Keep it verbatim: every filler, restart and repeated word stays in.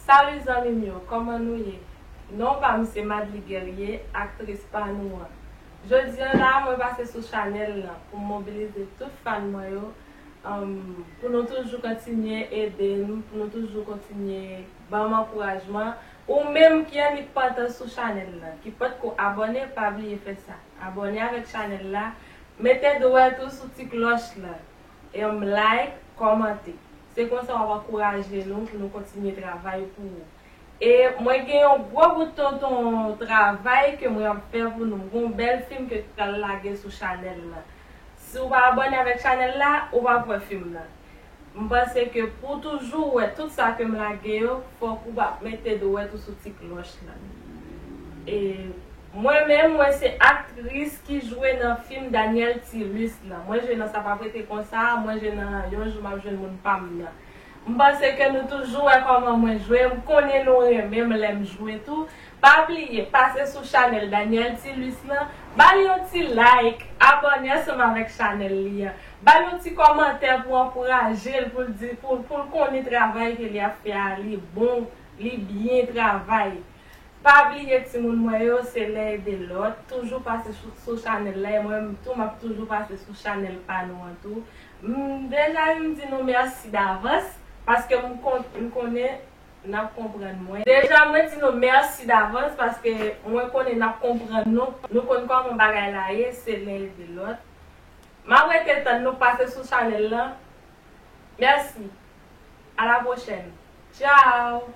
Salut zanmi m yo, kòman nou ye? Non pa m se Madly Guerrier, aktris pa nou an. Jodi a la, mwen pase sou chanèl lan pou m mobilize tout fan mwen yo, um, pou nou toujou kontinye ede m, pou nou toujou kontinye ban m ankourajman. Ou menm ki annik pantan sou chanèl lan, ki potko abòne, pa bliye fè sa. Abòne avèk chanèl la, mete dwèt ou sou ti klòch lan, e m like, kòmante. Se konsa w ap ankouraje nou pou nou kontinye travay pou ou. E mwen gen yon gwo bout tonton travay ke mwen ap fè pou nou. Mwen gen yon bèl fim ke pral lage sou chanèl lan. Si w pa abòne avèk chanèl la, ou p ap wè fim nan. M panse ke pou w toujou wè tout sa ke m lage yo, fòk ou pa mete dwèt ou sou ti klòch lan. E mwen menm, mwen se aktris ki jwe nan fim Daniel Tilus lan. Mwen jwe nan Sa p ap rete konsa, mwen jwe nan Yon jou m ap jwenn moun pa m nan. M panse ke nou toujou wè kòman mwen jwe, m konnen nou renmen m lè m jwe tou. Pa bliye, pase sou chanèl Daniel Tilus lan, ba l yon ti like, abòne ansanm avèk chanèl li an. Ba l yon ti kòmantè pou ankouraje l, pou l di, pou, pou l konnen travay ke li ap fè a, li bon, li byen travay. Pa bliye timoun mwen yo, se len ede lòt. Toujou pase sou, sou chanèl la, e mwen menm tou, m ap toujou pase sou chanèl pa nou an tou. M deja vin di nou mèsi davans, paske m kon-, m konnen n ap konprann mwen. Deja, mwen di nou mèsi davans, paske mwen konnen n ap konprann nou. Nou konn kòman bagay la ye, se len ede lòt. M ap rete tann nou pase sou chanèl lan. Mèsi. A la pwochèn. Tchao!